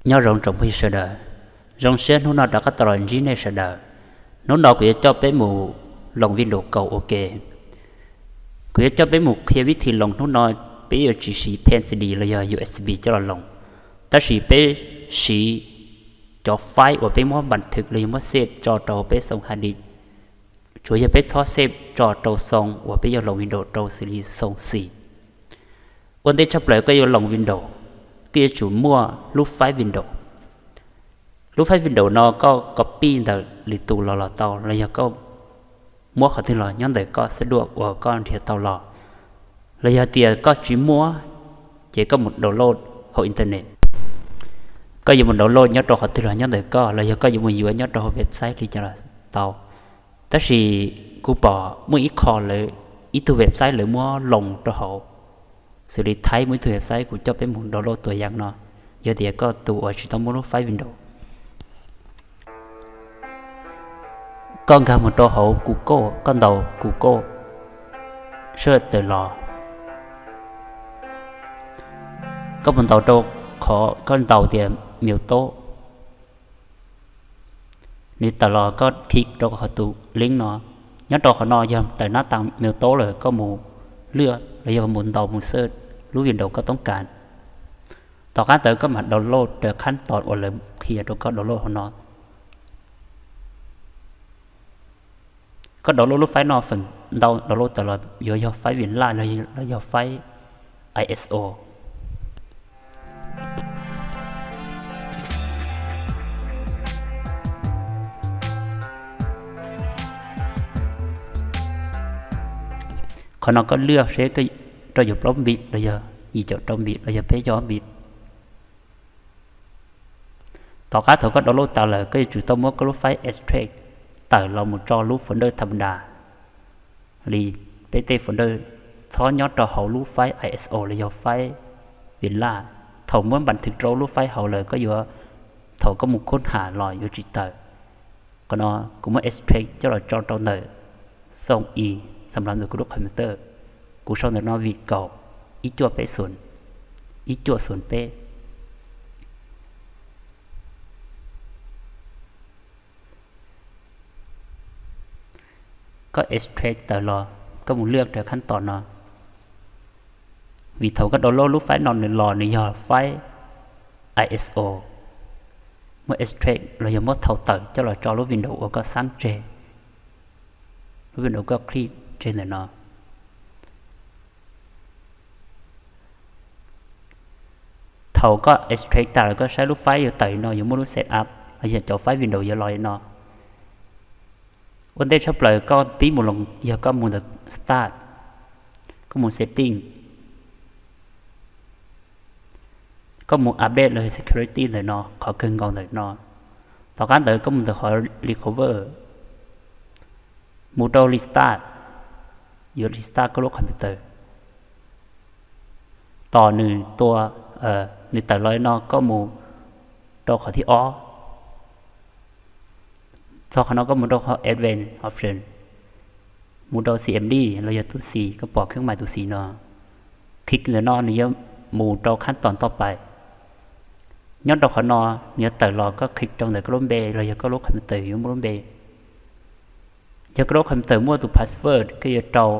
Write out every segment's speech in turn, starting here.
Nyob zoo tsoom phooj ywg sawv daws, zoo siab hnub no rov qab tau los ntsib nej sawv daws. Hnub no kuv yuav coj peb mus loos Windows kaum ua ke. Kuv yuav coj peb mus qhia vib thib loos hnub no, peb yuav tsis siv pen C D los yog U S B coj los loos, tab sis peb siv cov file uas peb muab npas thwv los yog muab save tso rau peb xoo hard disk. Tsuas yog peb txhob save tso rau xoo uas peb yuav loos Windows rau xws li xoo xis. Ua ntej tshaj plaws koj yuav loos Windows, koj yuav tsum muaj lub file Windows. Lub file Windows no koj copy ntawm lwm tus los los tau, los yog koj muab qhov twg los nyob ntawm koj xab duaj uas koj nrhiav tau los, los yog tias koj tsis muaj ces koj mus download hauv internet. Koj yuav mus download nyob rau qhov twg los nyob ntawm koj, los yog koj yuav mus yuav nyob rau hauv website li cas los tau. Tab sis kuv pom muaj ib qho lawv, ib tug website lawv muab loos rau hauv, xws li Thaib muaj ib tug website, kuv coj peb mus download tus yam no. Yog tias koj tus uas tsis tau muaj lub file Windows, koj nkag mus rau hauv Google, koj ntaus Google search tawm los. Koj mus ntaus rau qhov koj ntaus tias mèo tố, nws tawm los koj click rau qhov tus link no. Nyob rau qhov no yog tawm nab tas mèo tố lawm, koj mus lwaj los yog mus ntaus mus search lub Windows koj toob kas. Tom qab ntawd koj mam download raws khab toos uas lawv qhia rau koj download hauv no. Koj download lub file no feem ntau download tawm los yuav yog file Vim Laj los yog file I S O. Qhov no koj lwaj seb koj rau caum plaub npis los yog yim caum rau npis los yog peb caug ob npis. Tom qab thaum koj download tas lawm, koj yuav tsum tau muab koj lub file extract tawm los mus tso lub folder tham ma das li peb tej folder, txhob nyob rau hauv lub file I S O los yog file Vim Laj. Thaum muab npas thwv rau lub file hauv lawm, koj yuav, thaum koj mus khub ham los yuav tsis tawm. Qhov no kuv muab extract coj los tso rau ntawm xoo i, xam lav ntawm kuv lub computer. Kuv sau ntawm no Vim kaum ib cuaj peb xoom, ib cuaj xoom peb. Koj extract tawm los, koj mus lwaj raws khab toos no. Vim thaum koj download lub file no nws los nws yog file I S O, muab extract los yog muab thau tawm coj los tso lub Windows uas koj xab tseg, lub Windows koj click tseg ntawm no. Thaum koj extract tas lawm, koj saib lub file yuav tawm li no, yuav muaj lub setup los yog cov file Windows yuav los li no. Ua ntej tshaj plaws koj pib mus loos, yog koj mus ntawm start, koj mus setting, koj mus update los yog security ntawm no, qhov kawg nkaus ntawm no. Tom qab ntawd koj mus ntawm qhov recover, mus rau restart, yuav restart koj lub computer. Tos nws tua, nws tawm los li no koj mus rau qhov thib ob. Txog qhov no koj mus rau qhov advanced option, mus rau C M D los yog tus xis, koj pom khab mais tus xis no. Click ntawm no nws yuav mus rau khab toos toj pais. Nyob rau qhov no nws yuav tawm los, koj click rau ntawm koj lub npe los yog koj lub computer yuav muaj lub npe. Yog koj lub computer muaj tus password, koj yuav rau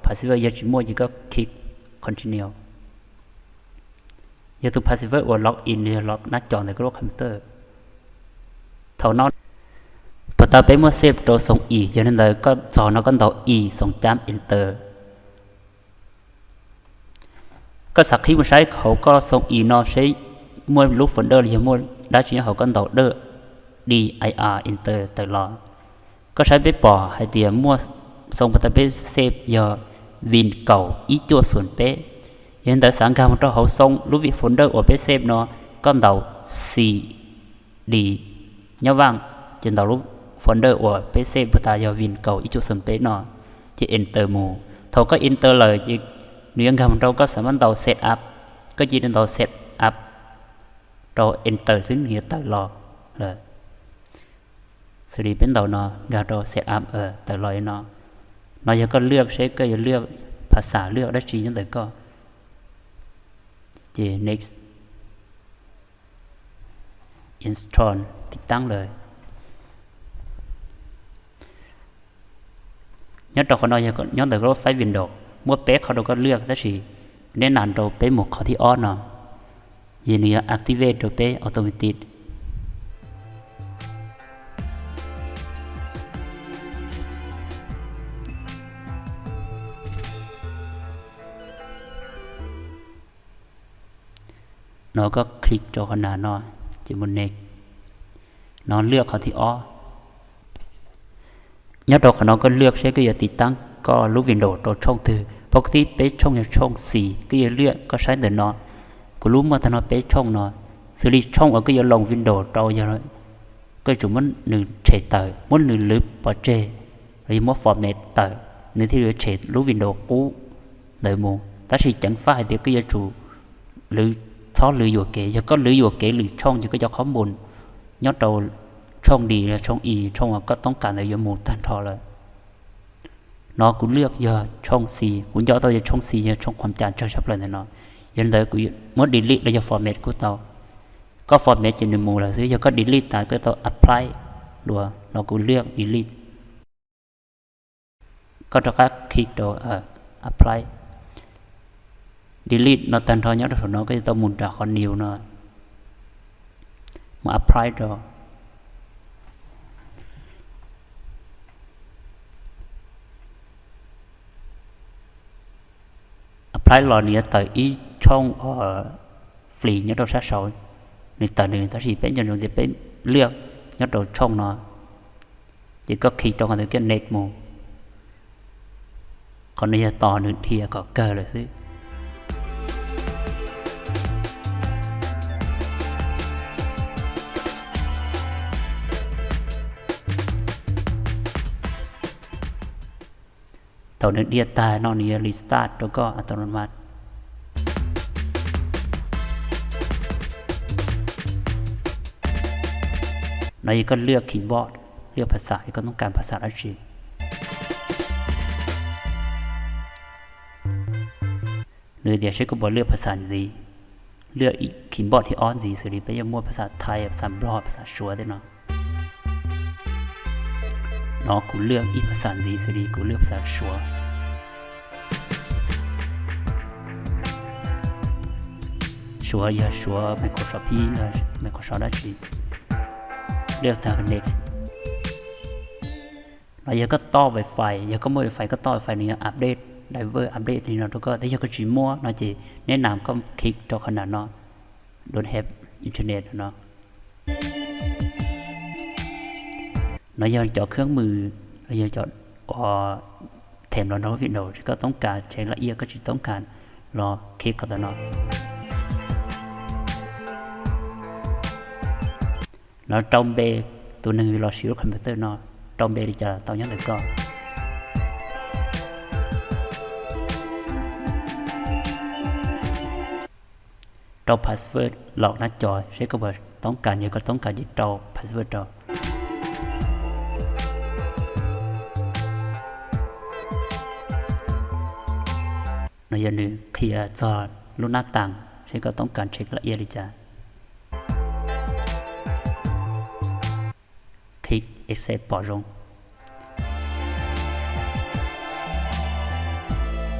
password, yog tsis muaj ces koj click continue. Yog tus password uas log in los yog log nab cov ntawm koj lub computer. Thaum no, puag ta peb muab save rau xoo i, yog li ntawd koj txog no koj ntaus i xoom cab enter. Koj xav qhib mus saib hauv koj xoo i no seb muaj lub folder los yog muaj dab tsi nyob hauv, koj ntaus D I R enter tawm los. Koj saib peb pom hais tias muaj xoo puag ta peb save yog Vim kaum ib cuaj xoom peb. Yog li ntawd xav nkag mus rau hauv xoo lub folder uas peb save no, koj ntaus C D nyob vaj, ces ntaus lub folder uas peb save puag ta yog Vim kaum ib cuaj xoom peb no, ces enter mus. Thaum koj enter lawm ces nws yuav nkag mus rau koj xav mab ntaus setup, koj cia li ntaus setup rau enter xwb nws yuav tawm los lawm. Xws li peb ntaus no nkag rau setup tawm los li no. No yog koj lwaj seb koj yuav lwaj phas xas, lwaj dab tsi nyob ntawm koj. Ces next. install, tiv taab lawm. Nyob rau qhov no yog nyob ntawm lub file Windows, muaj peb qhov rau koj lwaj, tab sis neb nam rau peb mus qhov thib ob no, yog nws yuav activate rau peb automatic. No koj click rau qhov nav no, ces mus next. No lwaj qhov thib ob. Nyob rau qhov no koj lwaj seb koj yuav tiv taab koj lub Windows rau tshooj twg. Pab kov tib peb tshooj yog tshooj xis, koj yuav lwaj, koj saib ntawm no. Kuv lub muaj tag no peb tshooj no, xws li tshooj uas koj yuav loos Windows rau yog koj yuav tsum muab nws tshem tawm, muab nws lwv pov tseg, los yog muab format tawm, nws thiaj yuav tshem lub Windows qub ntawd mus. Tab sis ceev faj hais tias koj yuav tsum lwv, txhob lwv yuam kev. Yog koj lwv yuam kev lwm tshooj ces koj cov qhob mus nyob rau tshooj D, tshooj E, tshooj uas koj toob kas ntawd yuav mus tag nrho lawm. No kuv lwaj yog tshooj xis, kuv nco tau yog tshooj xis yog tshooj qhuam cas tsawg tshaj plaws ntawm no. Yog li ntawd kuv muab delete los yog format kuj tau. Koj format ces nws mus lawm xwb, yog koj delete tas koj tau apply dua. No kuv lwaj delete. Koj rov qab click rau apply. Delete no tag nrho nyob rau saum no koj yuav tau mus nram qhov new no, mus apply rau. Apply los nws yuav tawm ib tshooj uas free nyob rau sab saud, nws tawm nws, tab sis peb nco ntsoov tias peb lwaj nyob rau tshooj no, ces koj click rau qhov ntawd kiag next mus. Qhov no yog tos nws dhia kom kawg lawm xwb. Thaum nws dhia tag no nws yuav restart rau koj automatic. No yog koj lwaj keyboard, lwaj phas xas, yog koj toob kas phas xas dab tsi. Nws tias seb koj puas lwaj phas xas ntxiv, lwaj keyboard thib ob ntxiv, xws li peb yuav muaj phas xas Thaib, phas xas Nplog, phas xas Suav tej no. No kuv lwaj ib phas xas ntxiv, xws li kuv lwaj phas xas Suav. Suav yog Suav Microsoft, Microsoft dab tsi. Lwaj tag next. No yog koj toj wifi, yog koj muaj wifi koj toj wifi nws yuav update, driver update li no rau koj. Tab yog koj tsis muaj no ces neb nam koj click rau qhov nram no, don't have internet no. No yog cov khab mws, no yog cov uas them los nrog Windows, ces koj toob kas tshev laj iab, koj tsis toob kas los click qhov ntawm no. No rau npe tus neeg los siv lub computer no, rau npe li cas tau nyob ntawm koj. Rau password los nab cov seb koj puas toob kas, yog koj toob kas ces rau password rau. No yog nws qhia txog lub nab tas seb koj toob kas tshev laj iab li cas. Click accept pom zoo.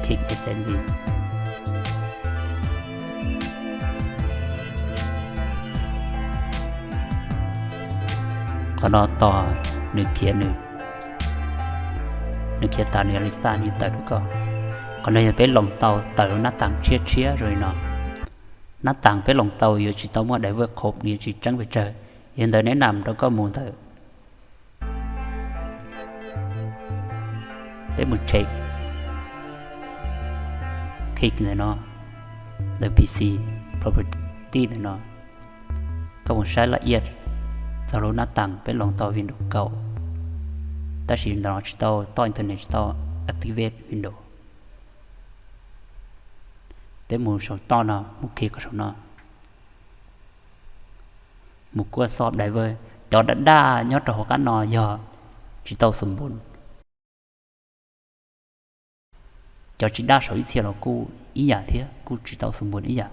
Click accept ntxiv. Qhov no tos nws khiav, nws khiav tas nws restart nws tawm rau koj. Qhov no yog peb loos tau tawm lub nab tas tshiab tshiab zoo li no. Nab tas peb loos tau yuav tsis tau muaj driver khoom, nws yuav tsis tseeb pes tsawg. Yog ntawd neb nam rau koj mus ntawm, peb mus check, click ntawm no, ntawm P C property ntawm no, koj mus saib laj iab txog lub nab tas peb loos tau Windows kaum, tab sis ntawm no tsis tau toj internet, tsis tau activate Windows. Peb mus saum toj no, mus click qhov saum no, mus kuaj soft driver. Cov daj daj nyob rau hauv qab no yog tsis tau xum npun. Cov tsis daj saum ib txhia los kuj ib yam thiab, kuj tsis tau xum npun ib yam.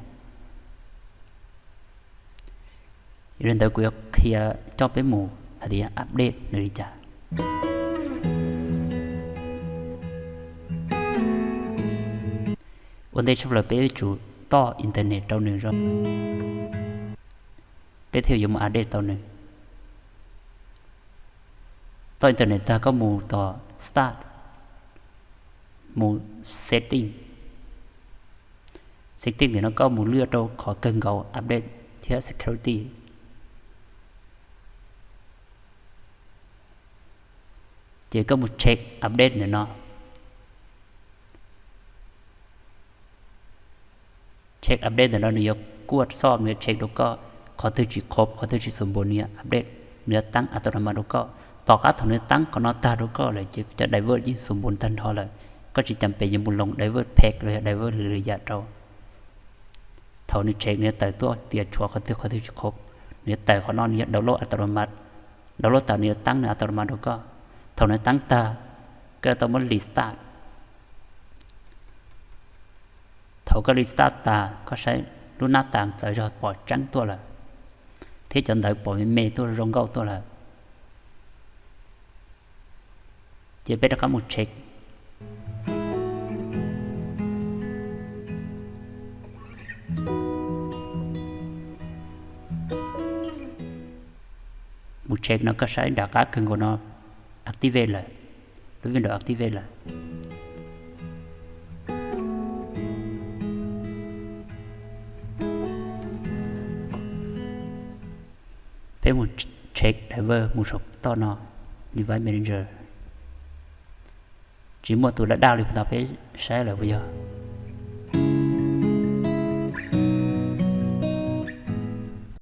Yog li ntawd kuv yuav qhia coj peb mus hais tias update nws li cas. Ua ntej tshaj plaws peb yuav tsum toj internet rau nws, peb thiaj yuav mus update tau nws. Toj internet tag koj mus tom start, mus setting. Setting ntawm no koj mus lwaj rau qhov kawg nkaus update thiab security. Ces koj mus check update ntawm no. Check update ntawm no nws yuav kuaj xoj, nws yuav check rau koj qhov twg tsis khov, qhov twg tsis xu npus, nws yuav update, nws yuav tab automatic rau koj. Tom qab thaum nws tab qhov no tag rau koj lawm ces cov divert yeej xu npus tag nrho lawm. Koj tsis cam pem yuav mus loos divert pack los yog divert lwm yam rau. Thaum nws check nws yuav tawm tuaj tias tshuav qhov twg qhov twg tsis khov, nws yuav tawm qhov no, nws yuav download automatic, download tas nws yuav tab nws automatic rau koj. Thaum nws tab tag, koj yuav tau muab restart. Thaum koj restart tas koj saib lub nab tas txawv zog pom tseeb tuaj lawm, thiab cov ntawv pom me me tuaj zoo nkauj tuaj lawm. Ces peb rov qab mus check. Mus check no koj saib nram qab kawg nkaus no activate lawm, lub Windows activate lawm. Peb mus check driver mus saum toj no, device manager. Tsis muaj tus daj daj li puag ta peb saib lawm puas yog?